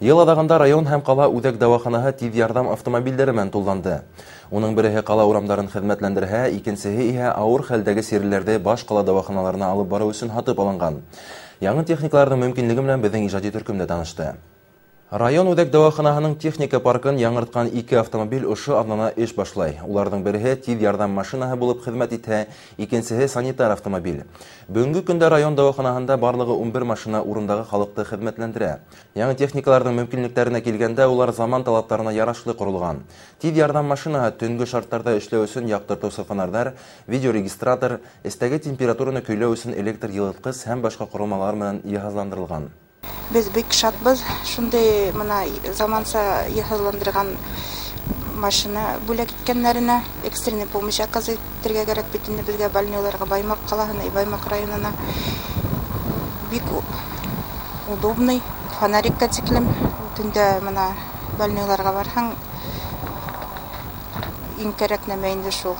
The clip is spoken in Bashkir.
Йыл аҙағында район һәм ҡала үҙәк дауаханаһы тиҙ ярҙам автомобилдәре менән тулланды. Уның береһе ҡала урамдарын хеҙмәтләндерһә, икенсеһе иһә ауыр хәлдәге сирлеләрҙе баш ҡала дауаханаларына алып барыу өсөн һатып алынған. Яңы техникаларҙың мөмкинлеге менән беҙҙең ижади төркөм дә танышты. Район үҙәк дауаханаһының техника паркын яңыртҡан ике автомобиль ошо аҙнала эш башлай. Уларҙың береһе тиҙ ярҙам машинаһы булып хеҙмәт итһә, икенсеһе санитар автомобиль. Бөгөнгө көндә район дауаханаһында барлығы 11 машина урындағы халыҡты хеҙмәтләндерә. Яңы техникаларҙың мөмкинлектәренә килгәндә, улар заман талаптарына ярашлы ҡоролған. Тиҙ ярҙам машинаһы төнгө шарттарҙа эшләү өсөн яҡтыртыусы фонарҙар, видеорегистратор, эстәге температураны көйләү өсөн электр йылытҡыс һәм башҡа ҡоролмалар менән йыһазландырылған. Беҙ бик шатбыҙ, шундай мына заманса йыһазландырған машина бүләк иткәндәренә. Экстренный помощь оказывать итергә кәрәк бит инде беҙгә больнийларға, Баймаҡ ҡалаһына, Баймаҡ районына. Бик удобный, фонарикка тиклем. Төндә мына больнийларға барһаң, иң кәрәк нәмә инде шул.